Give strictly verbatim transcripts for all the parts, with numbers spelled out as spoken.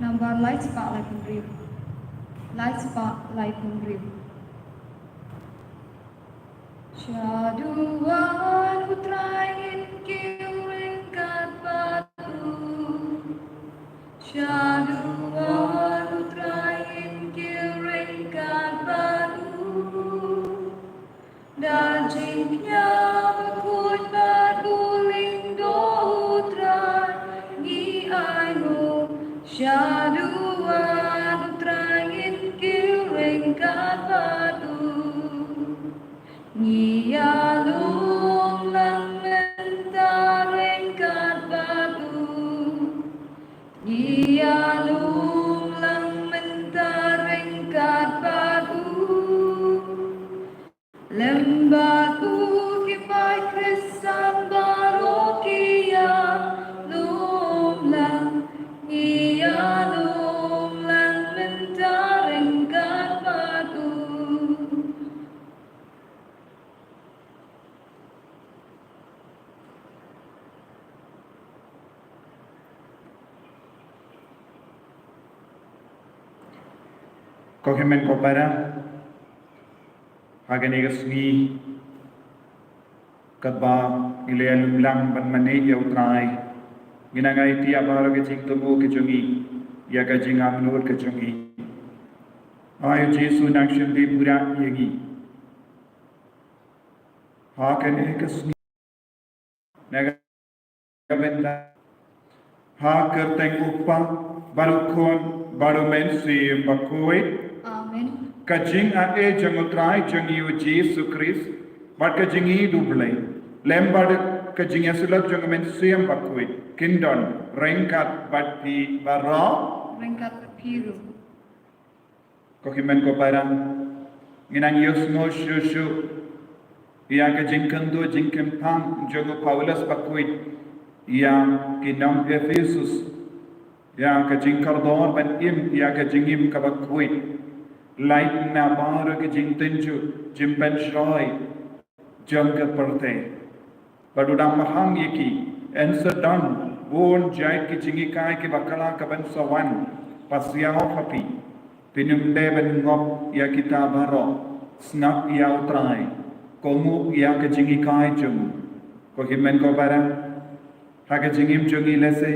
Nambar lai spah lai phew hynriew. Lai spah lai phew hynriew. Shaduwan u Trai, ngin kiew ryngkat bad u. Shaduwan u Trai, ngin kiew ryngkat bad u. Da jingkñia bakhuid bad u lyngdoh u Trai ngi ainguh. Shaduwan u Trai, ngin kiew ryngkat bad u. Ngi ïalum lang mynta ryngkat bad u. Ngi ïalum lang mynta ryngkat bad u. Lem bad u ki paid Khristan baroh ki ïalum lang. Ngi ïalum lang mynta ryngkat bad u. Ko hynmen ko para, ha kane ka sngi kaba ngi la ïalum lang ban mane ïa u Trai, ngi nang aiti ïa baroh ka jingthmu ka jong ngi ïa ka jingangnud ka jong ngi. Ai u Jisu, nang shim dei pura ïa ngi ha kane ka sngi. Na ka bynta, ha ka kyrteng u Kpa bad u Khun bad u Mynsiem Bakhuid. Amen. Ka jingai jong u Trai jong ngi u Jisu Khrist bad ka jingïeit u Blei lem bad ka jingïasyllok jong u Mynsiem Bakhuid kin don ryngkat bad phi baroh. Ryngkat bad phi ruh. Ko hynmen ko para, ngi nang ïohsngew shuh shuh ïa ka jingkynduh jingkyrpang jong u Paulus bakhuid ïa ki nong Ephesus, ïa ka jingkordor ban im ïa ka jingim kaba khuid, lait na baroh ka jingtynjuh jingpynshoi jong ka pyrthei. Bad u dang maham ïa ki, yn sa don bun jait ki jinghikai kiba bakla kiban sa wan pasiaw ha phi. Phin ym dei ban ngop ïa kita baroh. Sngap ïa u Trai, kohnguh ïa ka jinghikai jong u. Ko hynmen ko para, ha ka jingim jong ngi lehse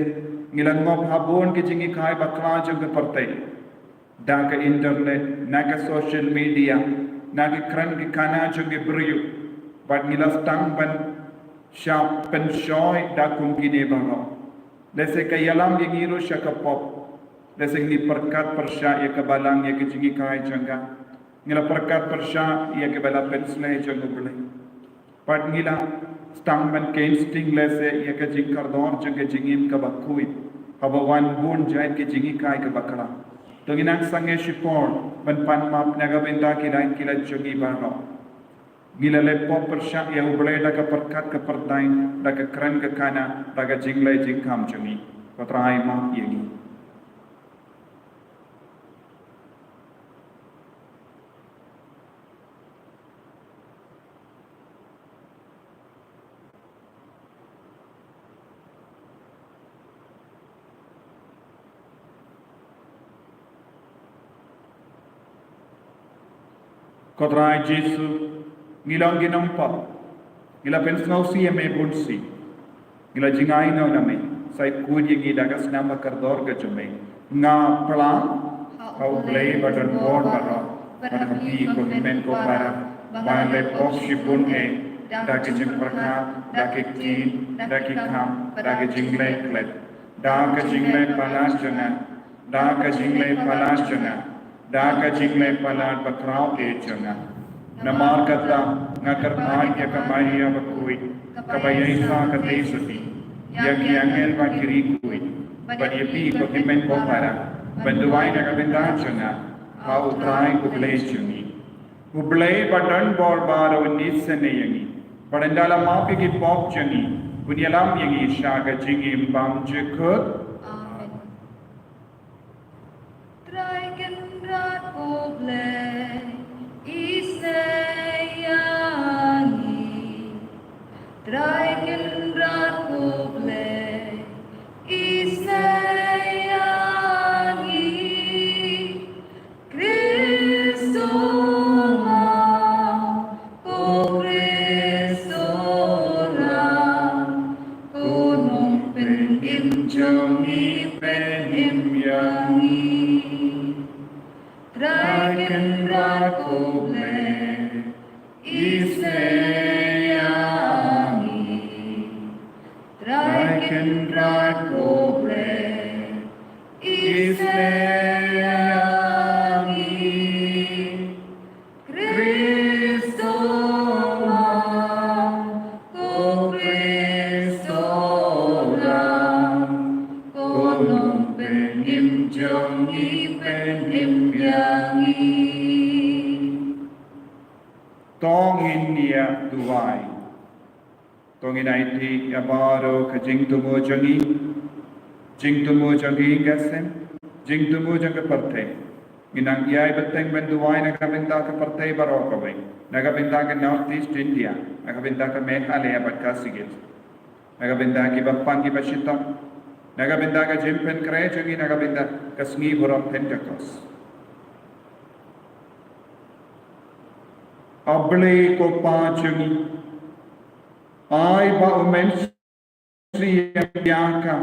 ngi la ngop ha bun ki jinghikai bakla jong ka pyrthei. Da ka internet, na ka social media, na ki kren ki kana jong ki briew, bad ngi la sdang ban shah pynshoi da kum kine baroh. Lehse ka ïalam ïa ngi ruh sha ka pop. Lehse ngi pyrkhat pyrshah ïa ka balang ïa ka jinghikai jong ka. Ngi la pyrkhat pyrshah ïa ka ba la pynshlei jong u Blei. Bad ngi la sdang ban keiñ sting lehse ïa ka jingkordor jong ka jingim kaba khuid, haba wan bun jait ka jinghikai kaba bakla. To ngi nang sangeh shipor ban pan map na ka bynta ki lait ki lait jong ngi baroh. Ngi la leh pop pyrshah ïa u Blei da ka pyrkhat ka pyrthei, da ka kren ka kana, da ka jingleh jingkham jong ngi. Ko Trai, map ïa ngi. Ko Trai Jisu, ngi long ki nongpop, ngi la pynsngewsih ïa me bun sien. Ngi la jingai noh na me, sa khuid ïa ngi da ka snam ba kordor ka jong me. Nga pla ha u Blei ba don bor baroh, bad ha phi ko hynmen ko para, ba nga leh pop shibun eh, da ka jingpyrkhat, da ka ktien, da ki kam, da ka jingleh klet, da ka jingleh palat jong nga, da ka jingleh palat jong nga, da ka jingleh palat bakhraw eh jong nga. Namar kata nga kyrpad ïa ka Maria bakhuid, kaba ïaishah katei sati, ïa ki angel bad ki riewkhuid, bad ïa phi ko hynmen ko para, ban duwai na ka bynta jong nga ha u Trai u Blei jong ngi. U Blei ba don bor baroh un isynei ïa ngi, bad ynda la map ïa ki pop jong ngi, un ïalam ïa ngi sha ka jingim bymjukut. Amen. Trai Kynrad ko Blei, isynei ïa ngi. Trai Kynrad ko Blei, isynei ïa jong ngi, pynim ïa ngi. Trai Kynrad ko Blei, isynei ïa ngi. Trai Kynrad ko Blei, isynei ïa ngi. Khrist u Lam, ko Khrist u Lam, ko Nongpynim jong ngi, pynim ïa ngi. To ngin ïa duwai. To ngin aiti ïa baroh ka jingthmu jong ngi, jingthmu jong ngi ka sem, jingthmu jong ka pyrthei. Ngin nang ïai bteng ban duwai na ka bynta ka pyrthei baroh kawei, na ka bynta ka North East India, na ka bynta ka Meghalaya bad Khasi Hills, na ka bynta kiba pang kiba shitom, na ka bynta ka jingpynkhreh jong ngi, na ka bynta ka sngi burom Pentecost. A Blei ko Pa jong ngi, ai ba u Mynsiem ïa ka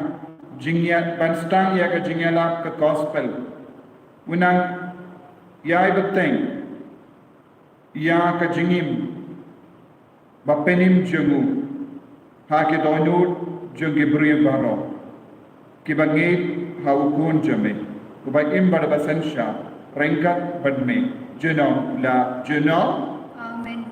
jingïa, ban sdang ïa ka jingïalap ka gospel. U nang ïai bteng ïa ka jingim ba pynim jong u ha ki dohnud jong ki briew baroh kiba ngeit ha u Khun jong me, uba im bad uba synshar ryngkat bad me junom la junom. Amen.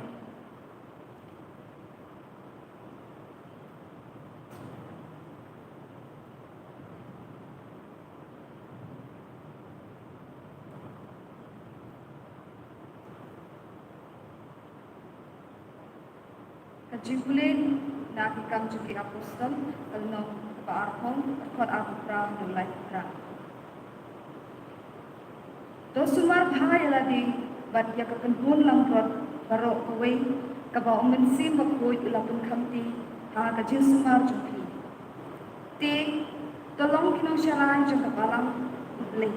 Ka jingpule na Ki Kam jong ki Apostol, ka lynnong kaba arphew, ka dkhot arphew phra haduh laiphew phra. To sumar bha ïa lade bad ïa ka kynhun langbrot baroh kawei kaba u Mynsiem Bakhuid u la pynkhamti ha ka jingsumar jong phi. Te to long ki nongshakri jong ka Balang U Blei,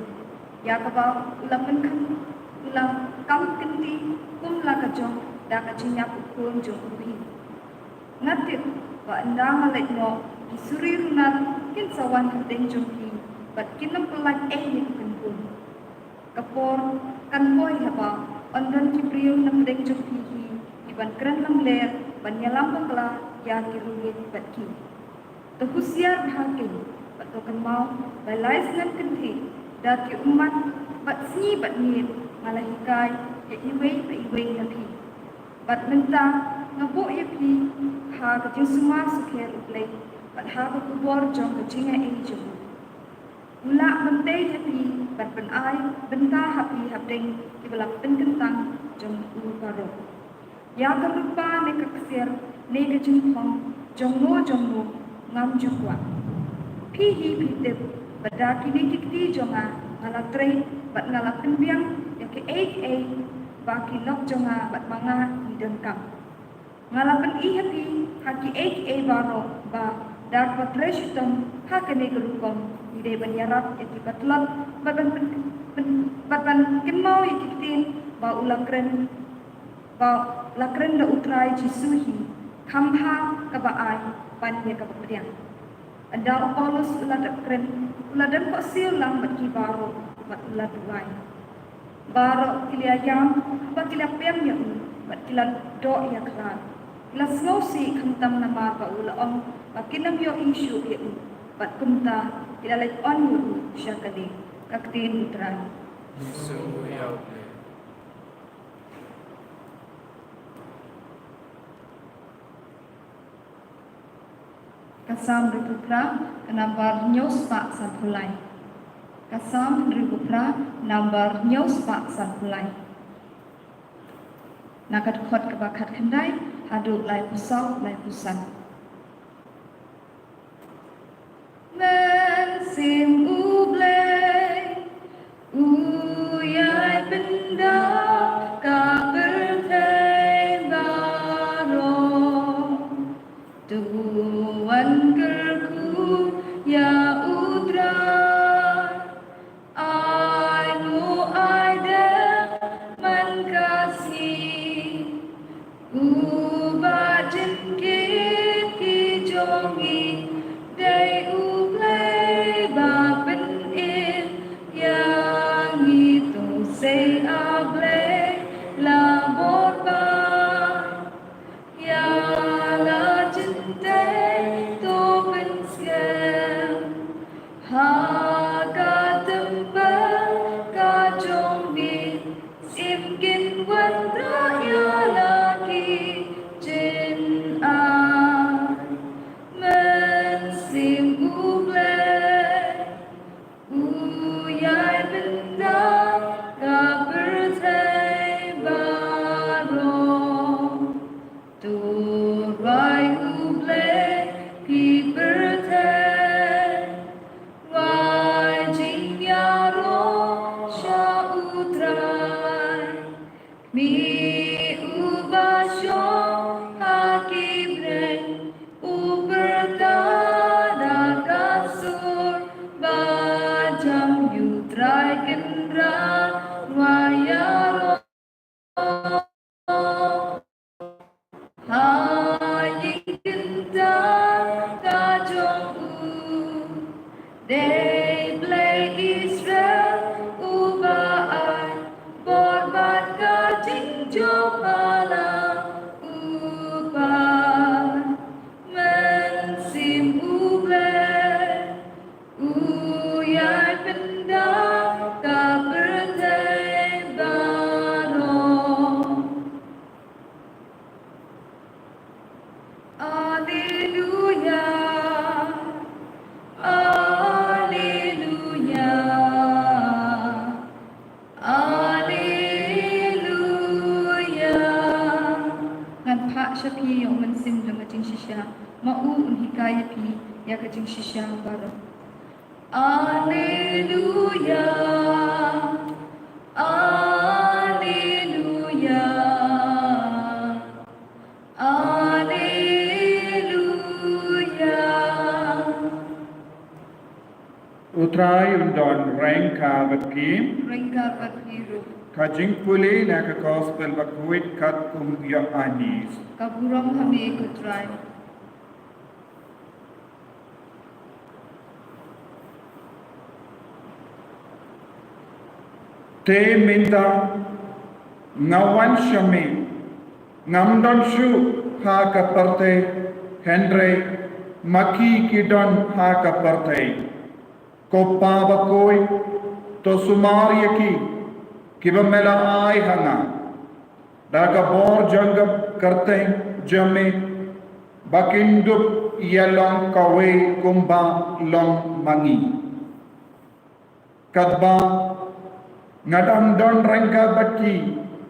ïa kaba u la pynkham, u la kam kynti kum la ka jong da ka jingïap u Khun jong u hi. Nga tip ba ynda nga leit noh, ki suri runar kin sa wan hapdeng jong phi bad kin ym pyllait ei ïa ka kynhun. Ka por kan poi haba yn don ki briew na pdeng jong phi hi kiban kren lamler ban ïalam bakla ïa ki riew bad ki. To husiar bha kein bad to kynmaw ba lai snem kynthih da ki ummat bad sngi bad miet nga la hikai ïa iwei pa iwei na phi. Bad mynta nga buh ïa phi ha ka jingsumar sukher U Blei bad ha ka khubor jong ka jingaiei jong u. U lah ban tei ha phi bad ban ai bynta ha phi hapdeng kiba la pynkyntang jong u baroh. Ïa ka rupa ne ka ksiar ne ka jingkhong jong no jong no ngam ju kwah. Phi hi phi tip ba da kine ki kti jong nga nga la trei bad nga la pynbiang ïa kiei kiei ba ki lok jong nga bad ma nga ngi donkam. Nga la pyni ha phi ha kiei kiei baroh ba da kaba trei shitom ha kane ka rukom ngi dei ban ïarap ïa kiba tlot bad ban pyn, pyn, bad ban kynmaw ïa ki ktien ba u la kren, ba la kren da U Trai Jisu hi, kham bha kaba ai ban ïa kaba pdiang. Ynda u Paulus u la dep kren, u la dep koh siew lang bad ki baroh bad u la duwai. Baroh ki la ïam bad ki la pdiang ïa u bad ki la doh ïa ka lad. Ki la sngewsih khamtam namar ba u la ong ba kin ym ïohi shuh ïa u. Bad kumta ki la leit on ïa u sha ka lieng. Ka ktien U Trai. Ka Salm hynriewphew phra, ka nambar hynñiew spah sanphew lai. Ka Salm hynriewphew phra, nambar hynñiew spah sanphew lai. Na ka dkhot kaba khatkhyndai haduh laiphew saw, laiphew san. Mynsiem U Blei u ïai pyndonkam ka pyrthei baroh. To wan kyrkhu ïa U Trai. Ai nguh ai dem man ka sngi. Uba jin kit ki jong ngi dei U Blei Ha ka tempel ka jong me, sim kin wanrah ïa la ki jingai. Mynsiem U Blei u ïai bynta ka pyrthei baroh. To rwai U Blei phi pyrthei, rwai jingïaroh sha U Trai. Me uba shong ha ki bneng, u pyrta da ka sur ba jam, ïa U Trai Kynrad rwai ïaroh. Ha ïing kyntang ka jong u, dei Blei Israel uba ai bor bad ka jingjop ha la u Paid. Mynsiem U Blei u ïai bynta ka pyrthei baroh. Alleluia, alleluia, alleluia. Ngan phah sha phi ïa U Mynsiem jong ka jingshisha. Ma u un hikai ïa phi ïa ka jingshisha baroh. Alleluia, alleluia, alleluia. U Trai un don ryngkat bad phi. Ryngkat bad phi ruh. Ka jingpule na ka Gospel bakhuid katkum u Ïoannis. Ka burom ha me ko Trai. Te mynta nga wan sha me, ngam don shuh ha ka pyrthei, hynrei ma ki ki don ha ka pyrthei. Ko Pa bakhuid, to sumar ïa ki kiba me la ai ha nga da ka bor jong ka kyrteng jong me, ba kin dup ïa long kawei kumba long ma ngi. Katba nga dang don ryngkat bad ki,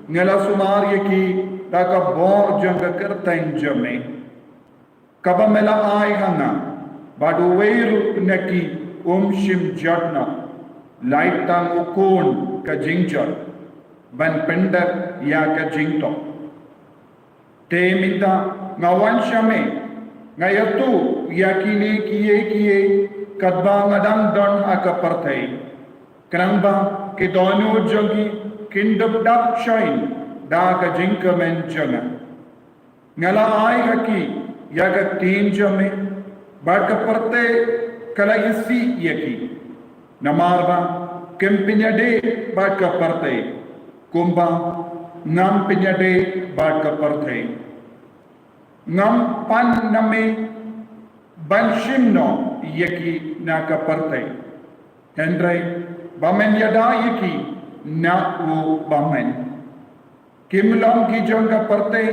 nga la sumar ïa ki da ka bor jong ka kyrteng jong me, kaba me la ai ha nga, bad uwei ruh na ki um shym jot noh, lai tang u khun ka jingjot, ban pyndep ïa ka jingtop. Te mynta nga wan sha me, nga ïathuh ïa kine kiei kiei katba nga dang don ha ka pyrthei, khnang ba ki dohnud jong ki kin dup dap shuh da ka jingkmen jong nga. Nga la ai ha ki ïa ka ktien jong me, bad ka pyrthei ka la isih ïa ki, namar ba kim pynïadei bad ka pyrthei, kumba ngam pynïadei bad ka pyrthei. Ngam pan na me ban shim noh ïa ki na ka pyrthei, hynrei ba men ïada ïa ki na u Bamen. Kim long ki jong ka pyrthei,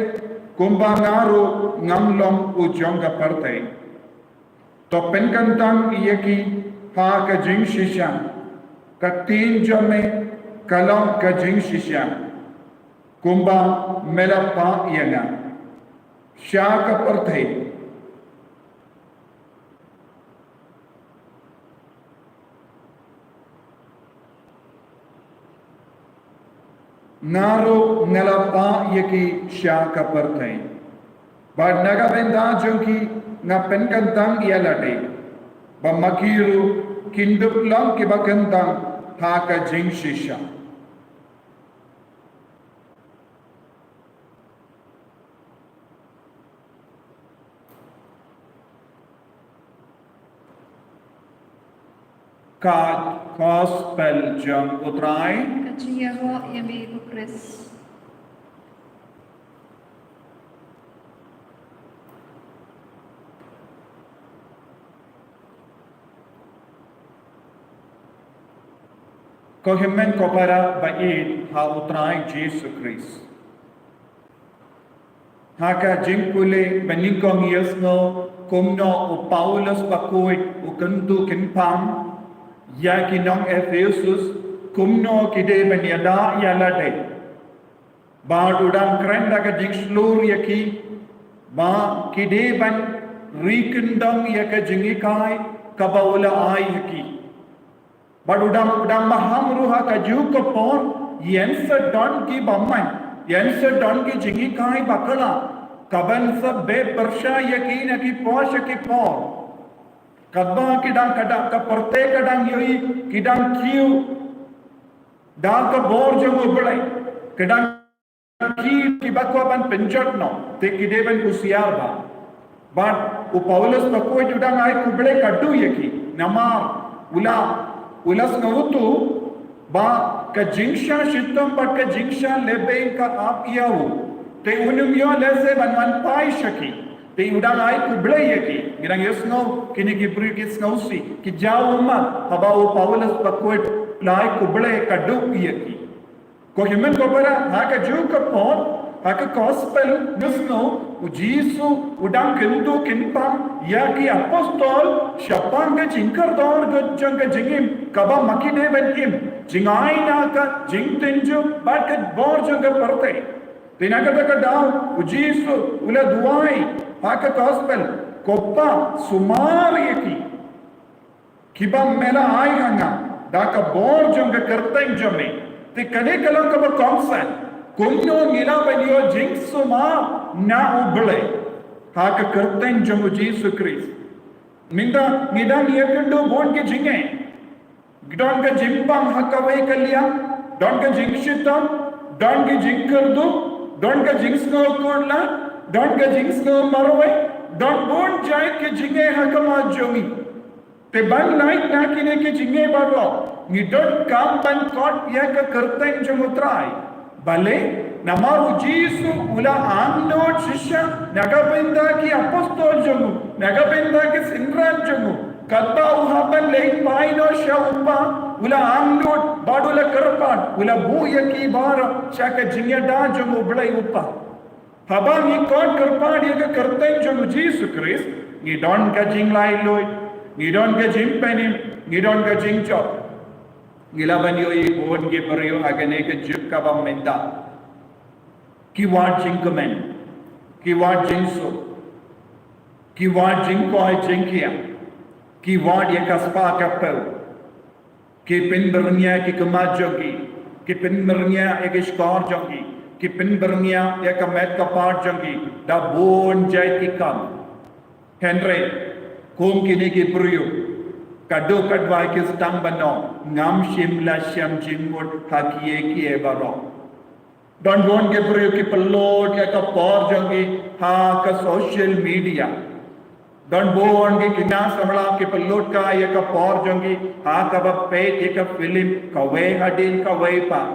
kumba nga ruh ngam long u jong ka pyrthei. To pynkyntang ïa ki ha ka jingshisha, ka ktien jong me ka long ka jingshisha, kumba me la phah ïa nga sha ka pyrthei. Nga ruh nga la phah ïa ki sha ka pyrthei, bad na ka bynta jong ki nga pynkyntang ïa lade, ba ma ki ruh kin dup long kiba kyntang ha ka jingshisha. Ka Gospel jong U Trai. Ka jingïaroh ïa me ko Khrist. Ko hynmen ko para ba ïeit ha u Trai Jisu Khrist. Ha ka jingpule ba nyngkong ïohsngew kumno u Paulus bakhuid u kyntu kynpham ïa ki nong Ephesus kumno ki dei ban ïada ïa lade. Bad u dang kren da ka jingshlur ïa ki ba ki dei ban ri kyndong ïa ka jinghikai kaba u la ai ha ki. Bad u dang, u dang maham ruh ha kajuh ka por, ïen sa don ki bymman, ïen sa don ki jinghikai bakla kaban sa beh pyrshah ïa ki na ki por sha ki por. Katba ki dang, ka dang, ka pyrthei ka dang ïohi, ki dang kiew da ka bor jong U Blei, ka dang ki, kiba kwah ban pynjot noh, te ki dei ban husiar bha. Bad u Paulus bakhuid u dang ai khublei kadu ïa ki namar u la, u la sngewthuh ba ka jingshah shitom bad ka jingshah lehbeiñ ka ap ïa u. Te un ym ïoh lehse ban wan phai sha ki. Te u dang ai khublei ïa ki. Ngi dang ïohsngew kine ki briew ki sngewsih, ki jaw ummat haba u Paulus bakhuid u la ai khublei kadu ïa ki. Ko hynmen ko para, ha kajuh ka por, ha ka gospel ngi sngew u Jisu u dang kyntu kynpham ïa ki apostol shaphang ka jingkordor jong ka jingim kaba ma ki dei ban im, jingai na ka jingtynjuh bad ka bor jong ka pyrthei. Te na kata ka daw u Jisu u la duwai ha ka gospel, Ko Pa, sumar ïa ki. Kiba me la ai ha nga da ka bor jong ka kyrteng jong me. Te kane ka long kaba kongsan kumno ngi lah ban ïoh jingsumar na U Blei ha ka kyrteng jong U Jisu Khrist. Mynta ngi dang ïakynduh bun ki jingeh. Don ka jingbam ha kawei ka liang, don ka jingshitom, don ka jingkyrduh, don ka jingsngew khuslai, don ka jingsngew marwei, don bun jait ki jingeh ha khmat jong ngi. Te ban lait na kine ki jingeh baroh ngi donkam ban khot ïa ka kyrteng jong U Trai. Balei? Namar U Jisu u la angnud shisha na ka bynta ki apostol jong u, na ka bynta ki synran jong u. Katba u hap ban leit phai noh sha U Kpa, u la angnud bad u la kyrpad, u la buh ïa ki baroh sha ka jingïada jong U Blei U Kpa. Haba ngi khot kyrpad ïa ka kyrteng jong U Jisu Khrist, ngi don ka jinglaitluid, ngi don ka jingpynim, ngi don ka jingjop. Ngi lah ban ïohi bun ki briew ha kane ka juk kaba mynta. Ki wad jingkmen, ki wad jingsuk, ki wad jingkoit jingkhiah, ki wad ïa ka spah ka phew. Ki pynbyrngia ïa ki khmat jong ki, ki pynbyrngia ïa ki shkor jong ki, ki pynbyrngia ïa ka met ka phad jong ki da bun jait ki kam. Hynrei kum kine ki briew, ka duk ka dwai ki sdang ban ong, ngam shym la shem jingmut ha kiei kiei baroh. Don bun ki briew ki pynlut ïa ka por jong ki ha ka social media. Don bun ki khynnah samla ki pynlut kai ïa ka por jong ki ha kaba peit ïa ka film, kawei hadien kawei pat.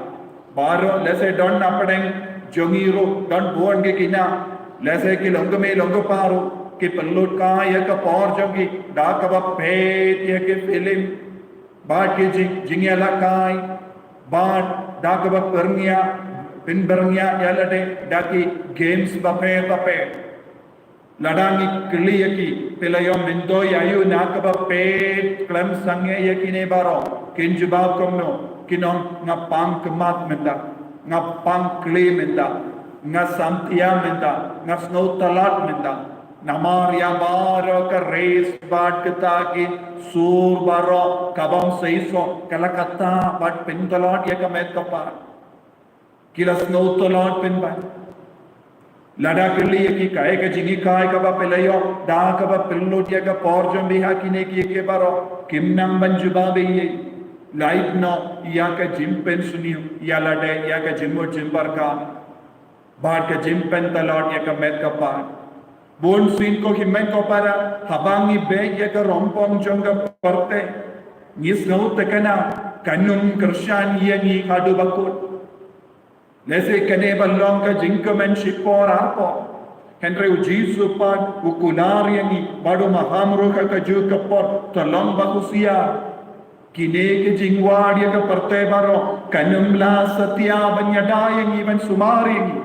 Baroh lehse don na pdeng jong ngi ruh don bun ki khynnah, lehse ki longkmie longkpa ruh ki pynlut kai ïa ka por jong ki da kaba peit ïa ki film. Bad ki jing, jingïalehkai, bad da kaba pyrngia, pynbyrngia ïa lade da ki games bapher bapher. Lada ngi kylli ïa ki, phi la ïoh myntoi aïu na kaba peit khlem sangeh ïa kine baroh, kin jubab kumno, kin ong nga pang khmat mynta, nga pang khlieh mynta, nga samtia mynta, nga sngew tlot mynta. Namar ïa baroh ka race bad kita ki sur baroh ka bym seisoh ka la ktah bad pyntlot ïa ka met ka phad. Ki la sngew tlot pynban. Lada kylli ïa ki kaei ka jinghikai kaba phi la ïoh da kaba pynlut ïa ka por jong phi ha kine kiei kiei baroh, kim nang ban jubab ei ei. Lait noh ïa ka jingpynsniew ïa lade, ïa ka jingmut jingpyrkhat bad ka jingpyntlot ïa ka met ka phad. Bunsien ko hynmen ko para, haba ngi beh ïa ka rongpong jong ka pyrthei, ngi sngew thikna kan ym kyrshan ïa ngi haduh ba kut. Lehse kane ban long ka jingkmen shipor arpor. Hynrei U Jisu pat u kular ïa ngi bad u maham ruh ha kajuh ka por, to long ba husiar. Kine ki jingwad ïa ka pyrthei baroh kan ym lah satia ban ïada ïa ngi, ban sumar ïa ngi.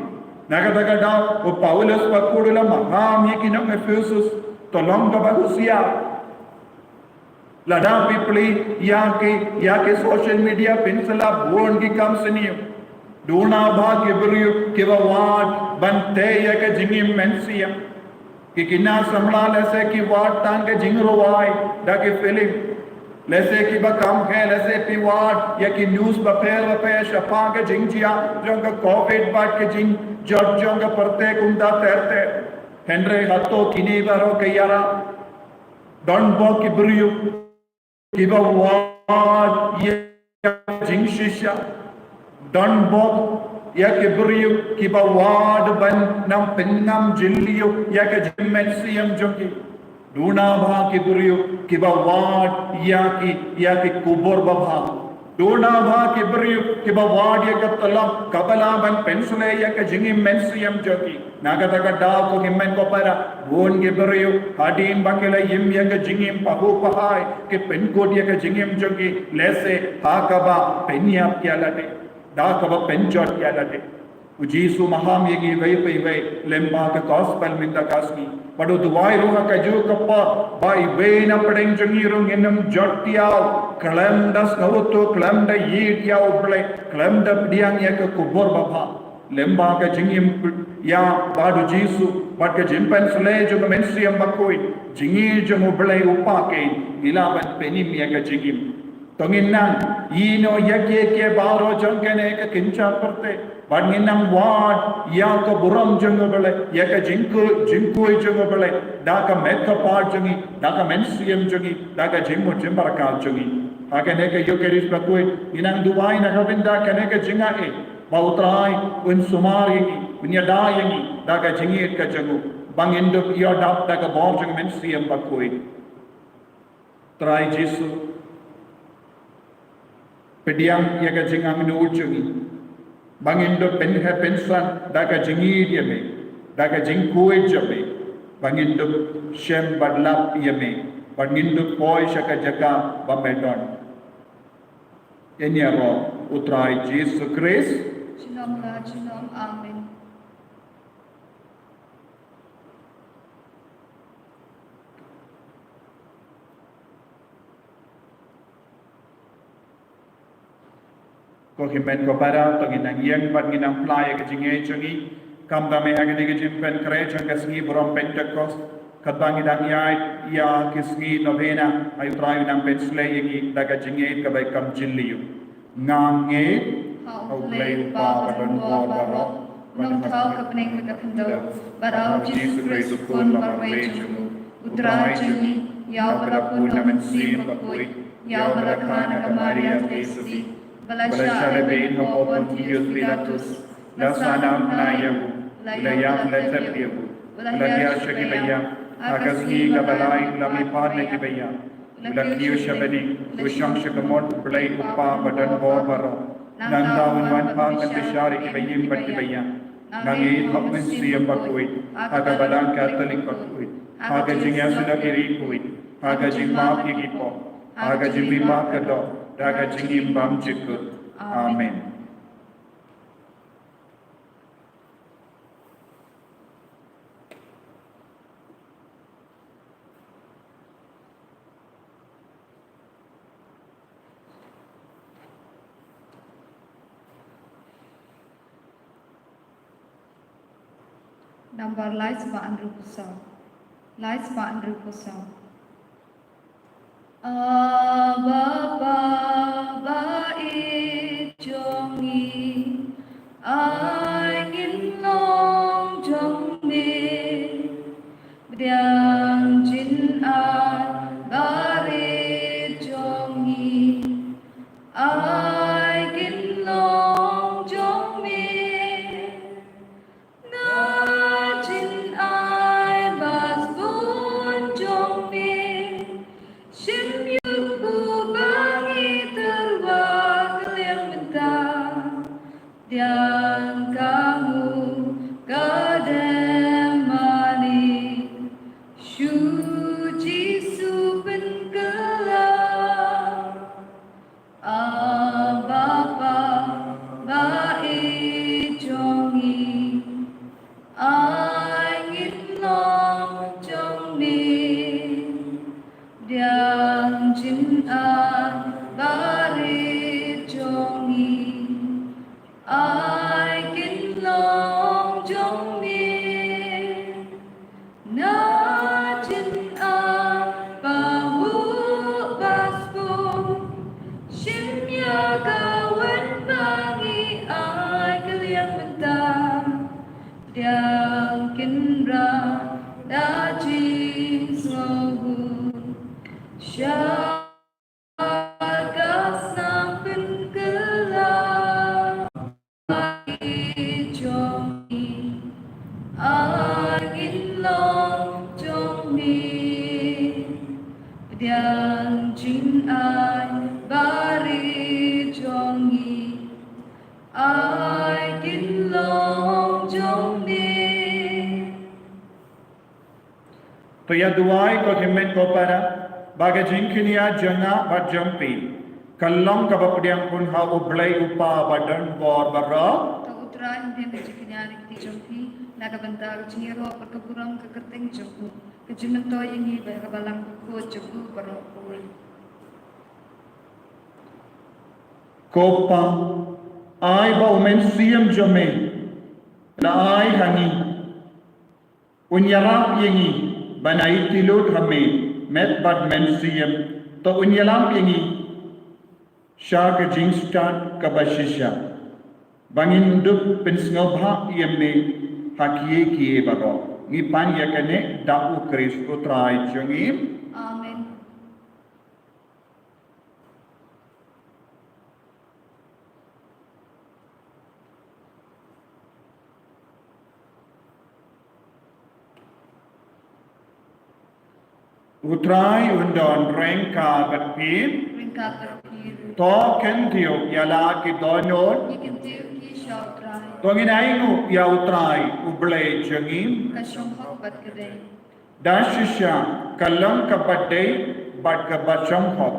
Na kata ka daw u Paulus bakhuid u la maham ïa ki nong Ephesus, to long kaba husiar. Lada phi plie ïa ki, ïa ki social media, phin sa la bun ki kam sniew. Duna ba ki briew kiba wad ban tei ïa ka jingim mynsiem. Ki khynnah samla lehse ki wad tang ka jingrwai da ki film. Lehse kiba kam khe, lehse phi wad ïa ki news bapher bapher shaphang ka jingjia jong ka covid bad ka jingjot jong ka pyrthei kumta ter ter. Hynrei hato kine baroh ka ïarap? Don bok ki briew kiba wad ïa ka jingshisha. Don bok ïa ki briew kiba wad ban nang pynngam jylliew ïa ka jingmynsiem jong ki. Duna ba ki briew kiba wad ïa ki, ïa ki khubor babha. Duna ba ki briew kiba wad ïa ka tlang kaba lah ban pynshlei ïa ka jingim mynsiem jong ki. Na kata ka daw ko hynmen ko para, bun ki briew hadien ba ki la im ïa ka jingim pahuh pahai, ki pynkut ïa ka jingim jong ki, lehse ha kaba pynïap ïa lade, da kaba pynjot ïa lade. U Jisu maham ïa ngi iwei pa iwei lyngba ka gospel mynta ka sngi. Bad u duwai ruh ha kajuh ka por ba iwei na pdeng jong ngi ruh ngin ym jot ïaw khlem da sngewthuh, khlem da ïeit ïa U Blei, khlem da pdiang ïa ka khubor babha. Lyngba ka jingim ïa bad u Jisu bad ka jingpynshlei jong ka Mynsiem Bakhuid, jingïeit jong U Blei u Kpa kein, ngi lah ban pynim ïa ka jingim. To ngin nang ïehnoh ïa kiei kiei baroh jong kane ka kynja pyrthei, bad ngin nang wad ïa ka burom jong U Blei, ïa ka jingkhuid, jingkhuid jong U Blei da ka met ka phad jong ngi, da ka mynsiem jong ngi, da ka jingmut jingpyrkhat jong ngi. Ha kane ka Ïukharist bakhuid ngin nang duwai na ka bynta kane ka jingaiei, ba U Trai un sumar ïa ngi, un ïada ïa ngi da ka jingïeit ka jong u, ba ngin dup ïoh dap da ka bor jong ka Mynsiem Bakhuid. Trai Jisu, pdiang ïa ka jingangnud jong ngi, ba ngin dup pynheh pynsan da ka jingïeit ïa me, da ka jingkhuid jong me, ba ngin dup shem bad lap ïa me, ba ngin dup poi sha ka jaka ba me don. Ïa nia ro U Trai Jisu Khrist. Junom la junom. Amen. Ko hynmen ko para, to ngin nang ïeng bad ngin nang phla ïa ka jingïeit jong ngi. Khamtam eh ha kane ka jingpynkhreh jong ka sngi burom Pentekost, katba ngi dang ïaid ïa ki sngi novena, ai U Trai un nang pynshlei ïa ngi da ka jingïeit kaba kam jylliew. Nga ngeit ha U Blei U Kpa ba don bor baroh, ba don ha ka bneng bad ka khyndew, bad ha U Jisu Khrist U Khun marwei jong U Trai jong ngi, ïa uba la pun na Mynsiem Bakhuid, ïa uba la kha na ka Maria Theisotti, ba la shah lehbeiñ hapoh Pontius Pilatus, la sahnarphna ïa u, u la ïap, u la tep ïa u, u la thiah sha kiba ïap, ha ka sngi kaba lai u la mihpat na kiba ïap, u la kiew sha bneng, u shong sha ka mut U Blei U Kpa ba don bor baroh. Nangta un wan pat ban bishar ïa kiba im bad kiba ïap. Nga ngeit ha U Mynsiem Bakhuid, ha ka Balang Katholik bakhuid, ha ka jingïasyllok ïa ki riewkhuid, ha ka jingmap ïa ki pop, ha ka jingmihpat ka doh, da ka jingim bymjukut. Amen. Nambar lai spah hynriewphew saw. Lai spah hynriewphew saw. Aba Kpa ba ïeit jong ngi, ai kin long jong me. Pdiang jingai barit jong ngi, ai kin long jong me. Na jingai ba sbun jong me, shim ïa u ba Yang Kynrad da jingsngewbha sha ka snam pynkylla. Ai jong ngi, ai ngin long jong me. Pdiang jingai bari jong ngi, ai ngin long jong me. To ïa duwai ko hynmen ko para ba ka jingkñia jong nga bad jong phi kan long kaba pdiang pynha U Blei U Kpa ba don bor baroh. To U Trai un pdiang ka jingkñia na ka kti jong phi na ka bynta ka jingïaroh bad ka burom ka kyrteng jong u, ka jingmyntoi ïa ngi bad ka balang bakhuid jong u baroh kawei. Ko Kpa, ai ba U Mynsiem jong me la ai ha ngi un ïarap ïa ngi ban aiti lut ha me met bad mynsiem. To un ïalam ïa ngi sha ka jingstad kaba shisha ba ngin dup pynsngewbha ïa me ha kiei kiei baroh. Ngi pan ïa kane da U Khrist U Trai jong ngi. Amen. U Trai un don ryngkat bad phi. Ryngkat bad phi ruh. To kyntiew ïa la ki dohnud. Ngi kyntiew ki sha U Trai. To ngin ainguh ïa U Trai U Blei jong ngi. Ka shong hok bad ka dei. Da shisha ka long kaba dei bad kaba shong hok,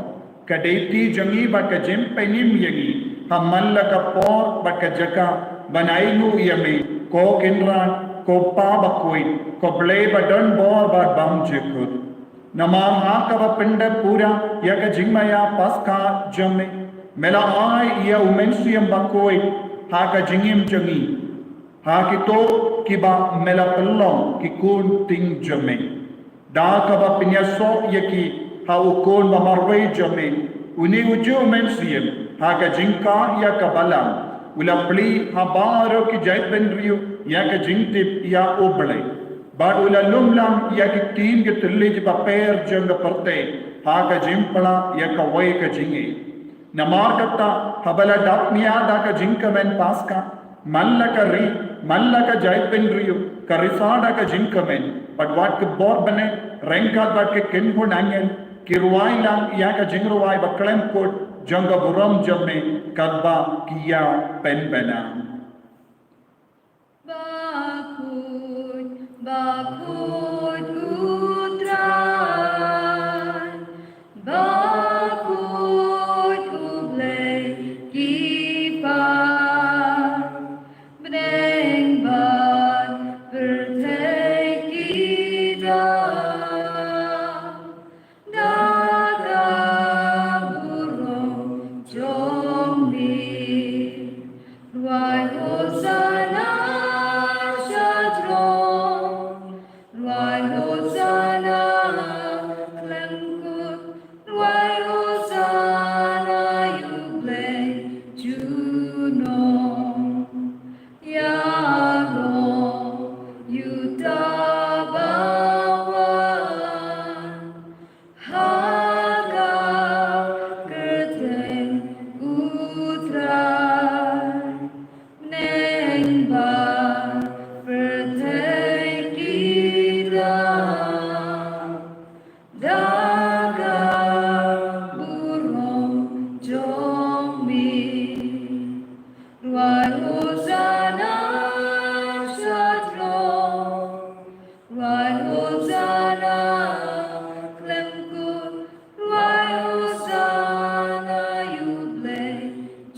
ka dei ti jong ngi bad ka jingpynim ïa ngi ha man la ka por bad ka jaka ban ainguh ïa me, ko Kynrad, ko Kpa bakhuid, ko Blei ba don bor bad bymjukut. Namar ha kaba pyndep pura ïa ka jingmaïa Paskha jong me, me la ai ïa U Mynsiem Bakhuid ha ka jingim jong ngi, ha kito kiba me la pynlong ki khun ting jong me. Da kaba pynïasoh ïa ki ha U Khun ba marwei jong me, une ujuh U Mynsiem ha ka jingkah ïa ka balang u la plie ha baroh ki jaitbynriew ïa ka jingtip ïa U Blei, bad u la lumlang ïa ki ktien ki thylliej bapher jong ka pyrthei ha ka jingpla ïa kawei ka jingïeit. Namar kata, haba la dap nia da ka jingkmen Paskha, man la ka ri, man la ka jaitbynriew ka risa da ka jingkmen, bad wat ka bor bneng ryngkat bad ka kynhun angel ki rwai lang ïa ka jingrwai ba khlem kut jong ka burom jong me, katba ki ïa pynbna. Bakhuid, bakhuid U Trai, bakhuid U Blei ki para, bneng bad pyrthei ki dap da ka burom jong me. Rwai Hosanna sha throne, rwai Hosanna khlem kut, rwai Hosanna ïa U Blei junom. Ïaroh ïa uta ba wan ha ka kyrteng U Trai, bneng bad pyrthei ki dap da ka burom jong me. Rwai Hosanna sha throne, rwai Hosanna khlem kut, rwai Hosanna ïa U Blei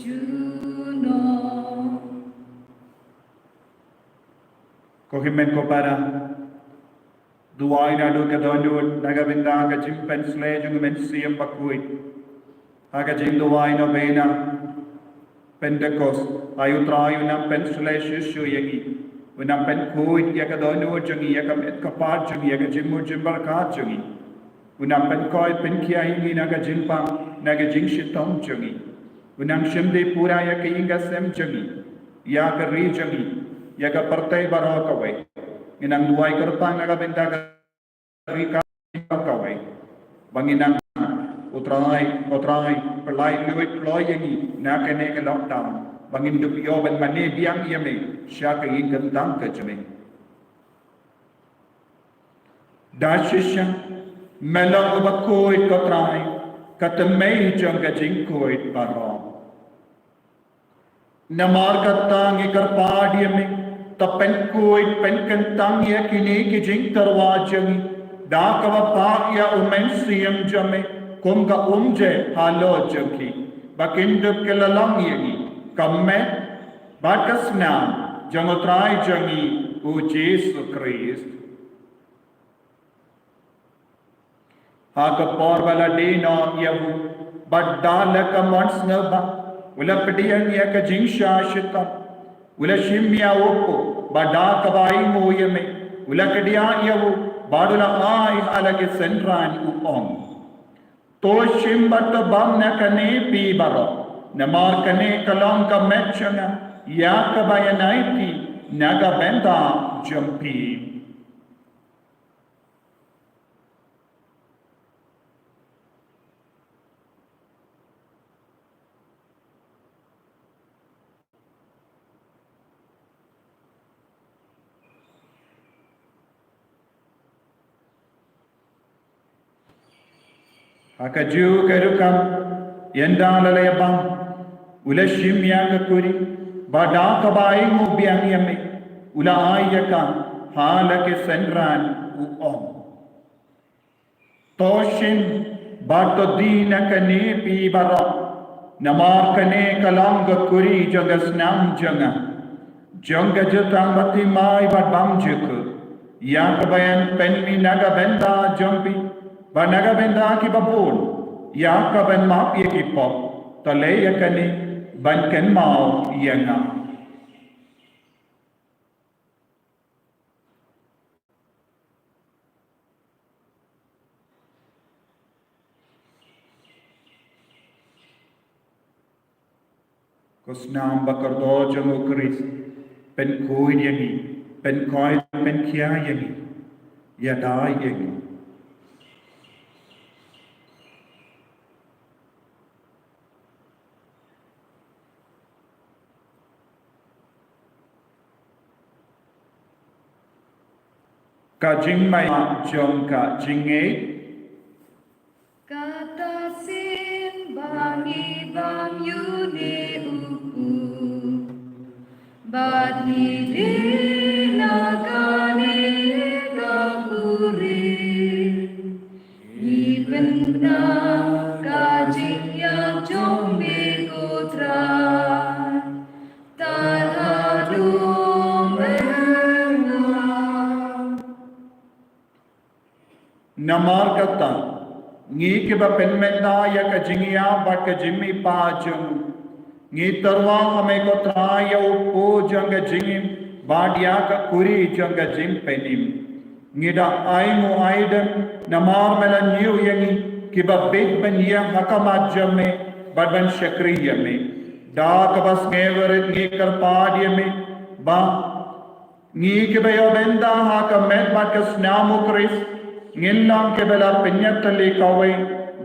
junom. Ko hynmen ko para, duwai naduh ka dohnud na ka bynta ka jingpynsleh jong U Mynsiem Bakhuid. Ha ka jingduwai novena Pentekost, ai U Trai un nang pynsleh shuh shuh ïa ngi. Un nang pynkhuid ïa ka dohnud jong ngi, ïa ka met ka phad jong ngi, ïa ka jingmut jingpyrkhat jong ngi. Un nang pynkoit pynkhia ïa ngi na ka jingpang, na ka jingshitom jong ngi. Un nang shim dei pura ïa ka ïing ka sem jong ngi, ïa ka ri jong ngi, ïa ka pyrthei baroh kawei. Ngin nang duwai kyrpang na ka bynta ka ri ka kawei. Ba ngin nang, U Trai, U Trai, pynlait luid kloi ïa ngi na kane ka lockdown. Ba ngin dup ïoh ban mane biang ïa me sha ka ïing kyntang ka jong me. Da shisha, me long uba khuid, ko Trai, ka tymmen jong ka jingkhuid baroh. Namar kata ngi kyrpad ïa me, to pynkhuid pynkyntang ïa kine ki jingtyrwa jong ngi da kaba pah ïa U Mynsiem jong me kum ka umje halor jong ki, ba kin dup ki la long ïa ngi ka met bad ka snam jong U Trai jong ngi U Jisu Khrist. Ha ka por ba la die noh ïa u, bad da la ka mon sngewbha, u la pdiang ïa ka jingshah shitom, u la shim ïa u kpu, bad da kaba ainguh ïa me, u la kdiah ïa u, bad u la ai ha la ki synran, u ong: To shim bad to bam na kane phi baroh, namar kane ka long ka met jong nga, ïa kaba ïanai phi na ka bynta jong phi. Ha kajuh ka rukom, ynda la la ïa bam, u la shim ïa ka kuri, bad da kaba ainguh biang ïa me, u la ai ïa ka ha la ki synran, u ong: To shim bad to die na kane phi baroh, namar kane ka long ka kuri jong ka snam jong nga, jong ka jutang bathymmai bad bymjukut, ïa kaba yn pynmih na ka bynta jong phi bad na ka bynta kiba bun, ïa kaban map ïa ki pop. To leh ïa kane ban kynmaw ïa nga. Ko snam ba kordor jong U Khrist, pynkhuid ïa ngi, pynkhuid, pynkhia ïa ngi, ïada ïa ngi. Ka jingmai jong ka jingngeit. Kata sien ba ngi bam ïa une u kpu, bad ngi die na kane ka kuri, ngi pynbna ka jingïap jong me, ko Trai, tad haduh mynta. Namar kata, ngi kiba pynmynta ïa ka jingïap bad ka jingmihpat jong u, ngi tyrwa ha me, ko Trai, ïa u kpu jong ka jingim bad ïa ka kuri jong ka jingpynim. Ngi da ainguh aidem namar me la ñiew ïa ngi kiba bit ban ïeng ha khmat jong me bad ban shakri ïa me. Da kaba sngewrit ngi kyrpad ïa me ba ngi kiba ïoh bynta ha ka met bad ka snam U Khrist, ngin long kiba la pynïatylli kawei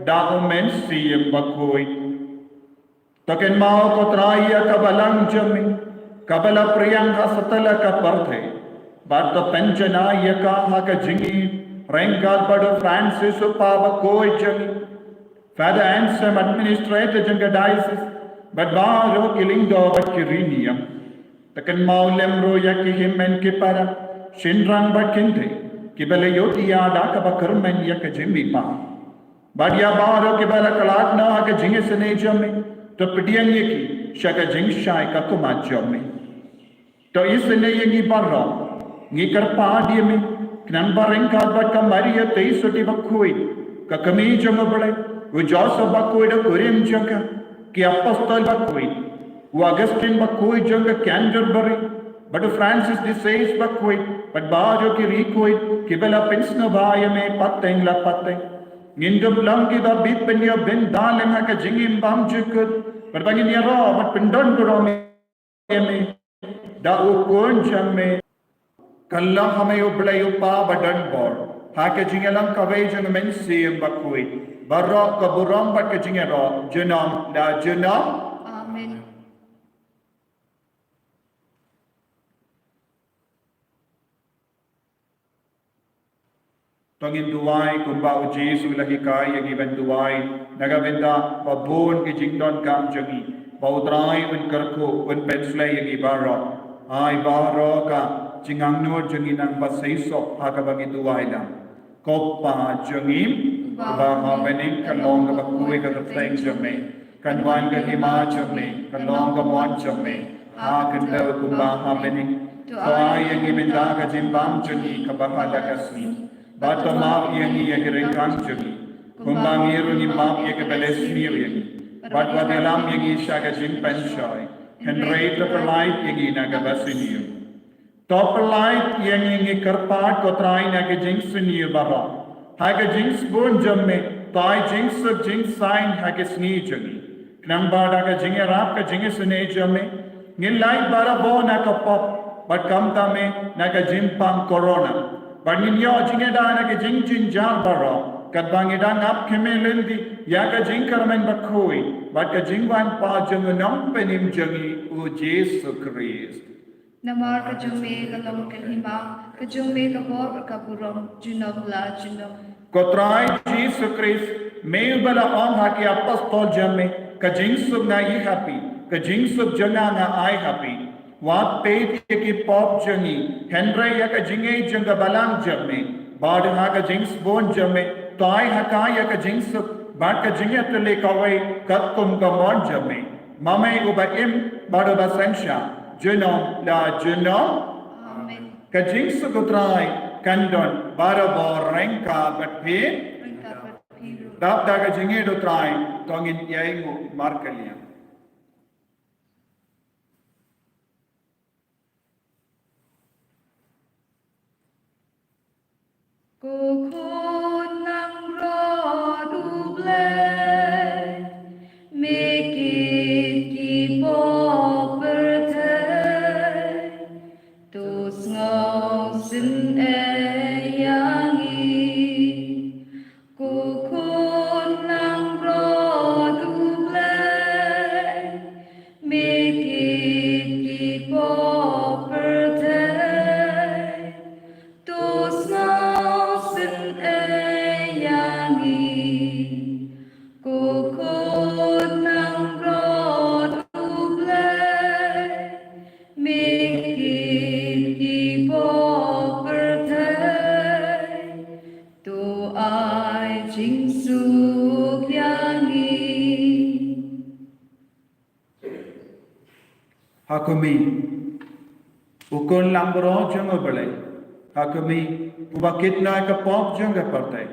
da U Mynsiem Bakhuid. To kynmaw, ko Trai, ïa ka balang jong me kaba la pdiang ha satlak ka pyrthei, bad to pynjanai ïa ka ha ka jingim ryngkat bad u Francis, u Papa bakhuid jong ngi, Father Anselm, administrator jong ka diocese, bad baroh ki lyngdoh bad ki riewniam. To kynmaw lem ruh ïa ki hynmen ki para, shynrang bad kynthei, kiba la ïohi ïa da kaba kyrmen ïa ka jingmihpat. Bad ïa baroh kiba la khlad noh ha ka jingisynei jong me, to pdiang ïa ki sha ka jingshai ka khmat jong me. To isynei ïa ngi baroh, ngi kyrpad ïa me, khnang ba ryngkat bad ka Maria Theisotti bakhuid, ka kmie jong U Blei, u Joseph bakhuid u kurim jong ka, ki apostol bakhuid, u Augustine bakhuid jong ka Canterbury, bad u Francis de Sales bakhuid, bad baroh ki riewkhuid kiba la pynsngewbha ïa me pateng la pateng, ngin dup long kiba bit ban ïoh bynta lem ha ka jingim bymjukut, bad ba ngin ïaroh bad pyndon burom ïa me Da u Khun jong me, kan long ha me u Blei u Kpa badonbor, ha ka jingïalang kawei jong u Mynsiem Bakhuid, baroh ka burom bad ka jingïaroh junom la junom. Amen. To ngin duwai kumba u Jisu u la hikai ïa ngi ban duwai, na ka bynta ba bun ki jingdonkam jong ngi, ba U Trai un kyrkhu, un pynslei ïa ngi baroh. Ai baroh ka jingangnud jong ngi nang ba seisoh ha kaba ngi duwai lang. Ko Kpa jong ngi uba ha bneng, ka long kaba khuid ka kyrteng jong me. Kan wan ka hima jong me, kan long ka mon jong me ha ka kyrteng kumba ha bneng. To ai ïa ngi mynta ka jingbam jong ngi kaba ha la ka sngi. Bad to map ïa ngi ïa ki ryngkang jong ngi, kumba ngi ruh ngi map ïa kiba la sniew ïa ngi. Bad wat ïalam ïa ngi sha ka jingpynshoi, hynrei to pyllait ïa ngi na kaba sniew. To pyllait ïa ngi, ngi kyrpad ko Trai, na ka jingsniew baroh. Ha ka jingsbun jong me, to ai jingsuk jingsaiñ ha ka sngi jong ngi. Khnang ba da ka jingïarap ka jingisynei jong me, ngin lait barabor na ka pop, bad khamtam eh na ka jingpang corona. Bad ngin ïoh jingïada na ka jingjynjar baroh, katba ngi dang ap khymmih lynti ïa ka jingkyrmen bakhuid bad ka jingwan pat jong u Nongpynim jong ngi u Jisu Khrist. Namar ka jong me ka long ka hima, ka jong me ka bor ka burom, junom la junom. Ko Trai Jisu Khrist, me uba la ong ha ki apostol jong me, ka jingsuk nga ai ha phi, ka jingsuk jong nga nga ai ha phi. Wat peit ïa ki pop jong ngi, hynrei ïa ka jingngeit jong ka balang jong me. Bad ha ka jingsbun jong me, to ai ha ka ïa ka jingsuk bad ka jingïatylli kawei katkum ka mon jong me. Ma me uba im bad uba synshar junom la junom. Amen. Ka jingsuk u Trai kan don barabor ryngkat bad phi. Ryngkat bad phi ruh. Dap da ka jingïeit u Trai, to ngin ïai nguh markylliang. Ko Khun langbrot U Blei, me kit ki pop pyrthei, to sngewsynei ïa ngi. Ko Khun langbrot U Blei, me kit ki pop pyrthei, to sngewsynei ïa ngi. Ko Khun langbrot U Blei, me kit ki pop pyrthei, to ai jingsuk ïa ngi. Ha khmih, U Khun langbrot jong U Blei. Ha khmih, uba kit noh ïa ka pop jong ka pyrthei.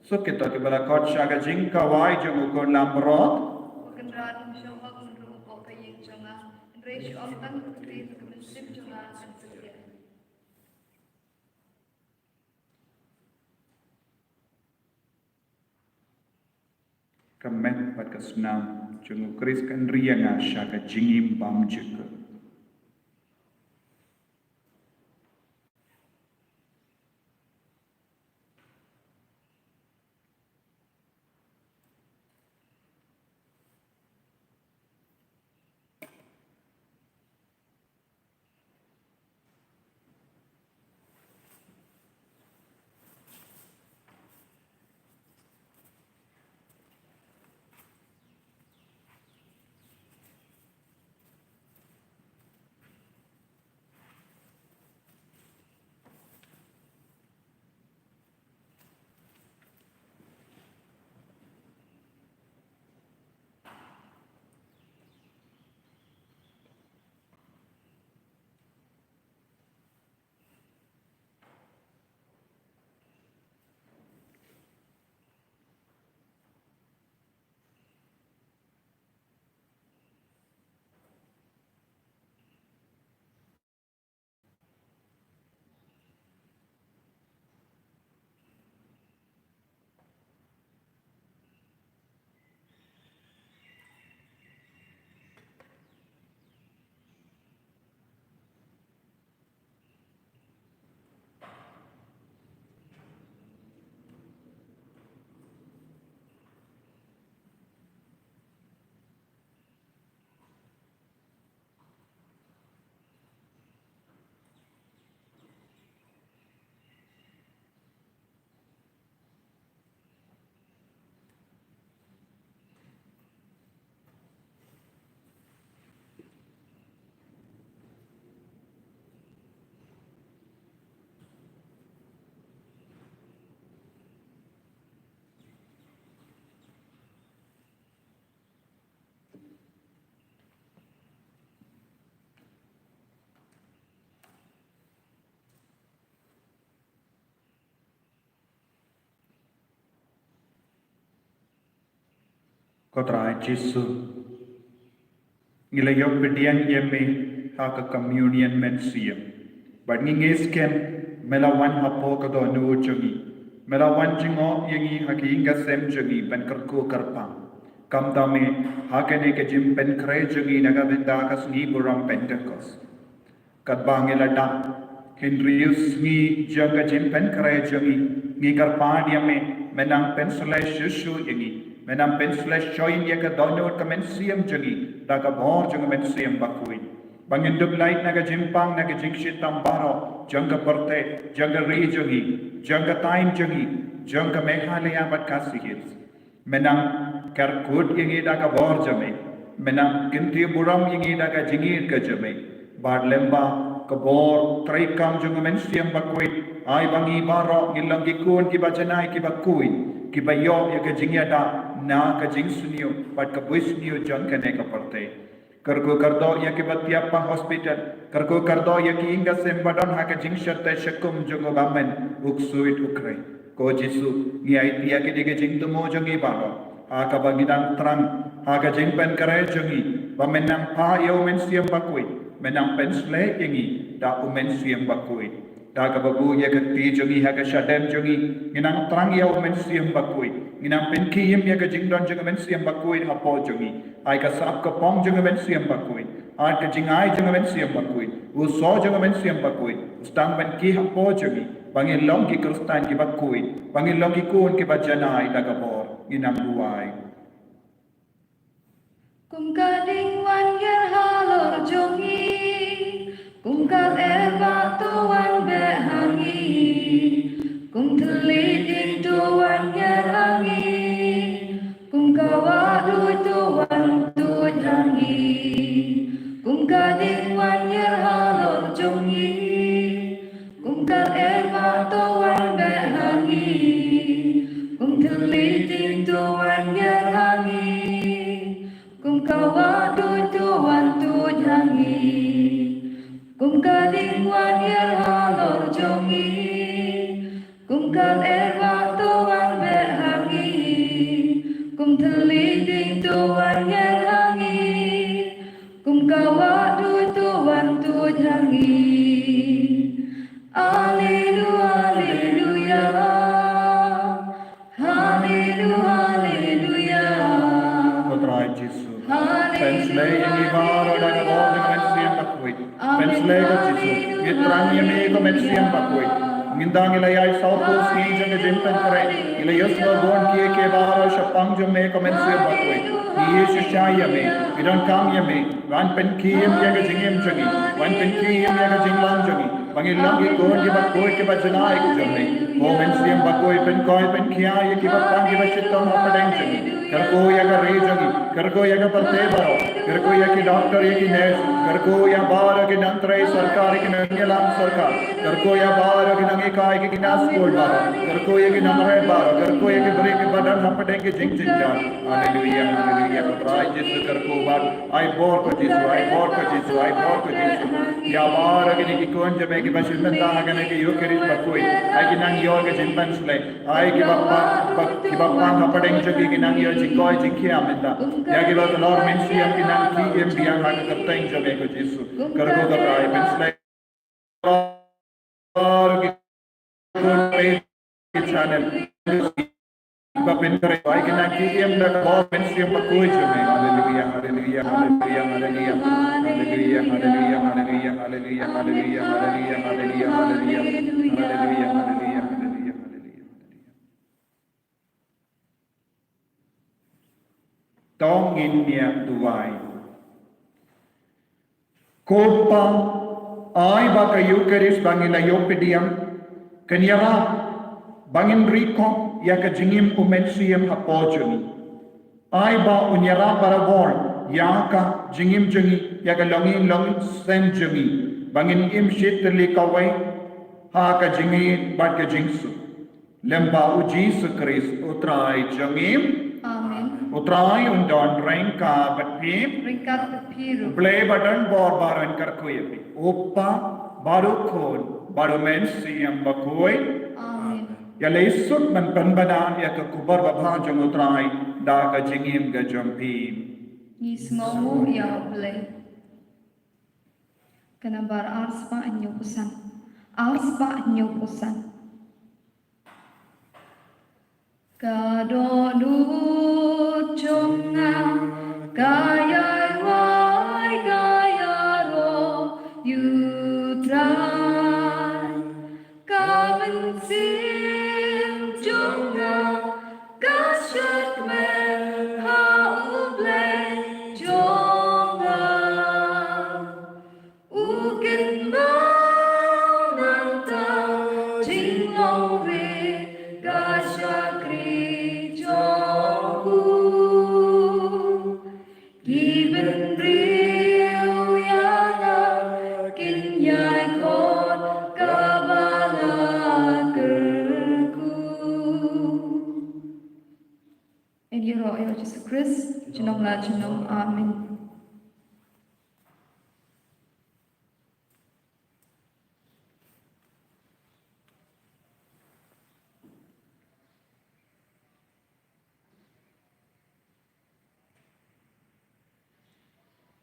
Suk ïa kito kiba la khot sha ka jingkhawai jong U Khun langbrot. Ko Kynrad, ym shong hok, ym rung hapoh ka ïing jong nga, hynrei shu ong tang kata ka ktien, ka mynsiem jong nga kan suk ïa. Ka met bad ka snam jong U Khrist kan ri ïa nga sha ka jingim bymjukut. Ko Trai Jisu, ngi la ïoh pdiang ïa me ha ka communion mynsiem. Bad ngi ngeit skhem me la wan hapoh ka dohnud jong ngi. Me la wan jngoh ïa ngi ha ka ïing ka sem jong ngi ban kyrkhu kyrpang. Khamtam me ha kane ka jingpynkhreh jong ngi na ka bynta ka sngi burom Pentekost. Katba ngi la dap hynriew sngi jong ka jingpynkhreh jong ngi, ngi kyrpad ïa me, me nang pynshlei shuh shuh ïa ngi, me nang pynshlei shuh ïa ka dohnud ka mynsiem jong ngi da ka bor jong ka mynsiem bakhuid. Ba ngin dup lait na ka jingpang na ka jingshitom baroh jong ka pyrthei, jong ka ri jong ngi, jong ka thaiñ jong ngi, jong ka Meghalaya bad Khasi Hills. Me nang kyrkhu ïa ngi da ka bor jong me. Me nang kyntiew burom ïa ngi da ka jingïeit ka jong me. Bad lyngba ka bor treikam jong ka mynsiem bakhuid, ai ba ngi baroh ngin long ki khun kiba janai kiba khuid, kiba ïoh ïa ka jingïada na ka jingsniew bad ka buisniew jong kane ka pyrthei. Kyrkhu kyrdoh ïa kiba thiah ha hospital. Kyrkhu kyrdoh ïa ki ïing ki sem ba don ha ka jingsheptieng shakum jong u bymman, u ksuid u khrei. Ko Jisu, ngi aiti ïa kine ki jingthmu jong ngi baroh ha kaba ngi dang thrang ha ka jingpynkhreh jong ngi, ba me nang phah ïa u Mynsiem Bakhuid, me nang pynshlei ïa ngi da u Mynsiem Bakhuid. Da kaba buh ïa ka kti jong ngi ha ka shadem jong ngi, ngi nang thrang ïa u Mynsiem Bakhuid. Ngi nang pynkhie im ïa ka jingdon jong u Mynsiem Bakhuid hapoh jong ngi. Ai ka sap ka phong jong u Mynsiem Bakhuid, ai ka jingai jong u Mynsiem Bakhuid, u soh jong u Mynsiem Bakhuid, u sdang ban kiew hapoh jong ngi, ba ngin long ki Khristan kiba khuid, ba ngin long ki khun kiba janai da ka bor. Ngi nang duwai. Kum ka dieng wan hiar halor jong ngi, kum ka lyer bah to wan beh ha ngi, kum thylliej dieng to wan hiar ha ngi, kum ka wah duid to wan tuid ha ngi, kum ka dieng wan hiar halor jong ngi, kum ka lyer bah to wan beh ha ngi, kum thylliej dieng to wan hiar ha ngi, kum ka wah duid to wan tuid ha ngi, kum ka dieng wan hiar halor jong ngi, kum ka lyer bah to wan beh ha ngi, kum thylliej dieng to wan hiar ha ngi, kum ka wah duid to wan tuid ha ngi. Alleluia, alleluia. Alleluia, alleluia. Ko Trai Jisu. Alleluia. Pynshlei ïa ngi baroh da ka bor jong u Mynsiem Bakhuid. Amen. Pynshlei ko Jisu. Ngi thrang ïa me ko Mynsiem Bakhuid. Mynta ngi la ïaid sawphew sngi jong ka jingpynkhreh. Ngi la ïohsngew bun kiei kiei baroh shaphang jong me ko Mynsiem Bakhuid. Ngi ïeit shisha ïa me. Ngi donkam ïa me. Wan pynkhie im ïa ka jingim jong ngi. Wan pynkhie im ïa ka jinglong jong ngi. Ba ngin long ki khun kiba khuid kiba janai ka jong me. Ko Mynsiem Bakhuid, pynkhuid pynkhia ïa kiba pang kiba shitom hapdeng jong ngi. Kyrkhu ïa ka ri jong ngi. Kyrkhu ïa ka pyrthei baroh. Kyrkhu ïa ki doktor ïa ki nurse. Kyrkhu ïa baroh ki nongtrei sorkar ïa ki nongïalam sorkar. Kyrkhu ïa baroh ki nonghikai ïa ki khynnah skul baroh. Kyrkhu ïa ki nongrep baroh. Kyrkhu ïa ki briew kiba don hapdeng ki jingjynjar. Alleluia, alleluia. Ko Trai Jisu kyrkhu bad Ai bor ko Jisu, ai bor ko Jisu, ai bor ko Jisu. Ïa baroh kine ki khun jong me kiba shim bynta ha kane ka Ïukharist bakhuid. Ai ki nang ïoh ka jingpynshlei. Ai kiba pang, ba, kiba pang hapdeng jong ki ki nang ïoh jingkoit jingkhiah mynta. Ïa kiba tlot mynsiem ki nang khie im biang ha ka kyrteng jong me ko Jisu. Kyrkhu ko Trai, pynshlei. Baroh ki khun peit ki channel. Ba pyntrei ba ki nang khie im da ka bor Mynsiem Bakhuid jong me. Haleluia, haleluia, haleluia, haleluia. Haleluia, haleluia, haleluia, haleluia, haleluia, haleluia, haleluia, haleluia. Haleluia, haleluia, haleluia, haleluia, haleluia. To ngin ïa duwai. Ko Pa, ai ba ka Ïukharist ba ngi la ïoh pdiang kan ïarap ba ngin ri khop ïa ka jingim u Mynsiem hapoh jong ngi. Ai ba un ïarap barabor ïa ka jingim jong ngi, ïa ka longïing longsem jong ngi, ba ngin im shit tylli kawei ha ka jingïeit bad ka jingsuk. Lyngba u Jisu Khrist, u Trai jong ngi. Amen. U Trai un don ryngkat bad phi. Ryngkat bad phi ruh. U Blei ba don bor baroh un kyrkhu ïa phi. U Kpa, bad u Khun, bad u Mynsiem Bakhuid. Amen. Ïa lei suk ban pynbna ïa ka khubor babha jong U Trai da ka jingim ka jong phi. Ngi sngewnguh ïa U Blei. Ka nambar ar spah hynñiew phew san. Ar spah hynñiew phew san. Ka dohnud jong nga ka ïai wai ka ïaroh ïa U Trai. Ka mynsiem jong nga ka shad kmen ha U Blei jong nga. U kynmaw nangta jinglong rit ka shakri jong u. Ki bynriew ïa nga kin ïai khot kaba la kyrkhu. Yn ïaroh ïa U Jisu Khrist junom la junom. Amen.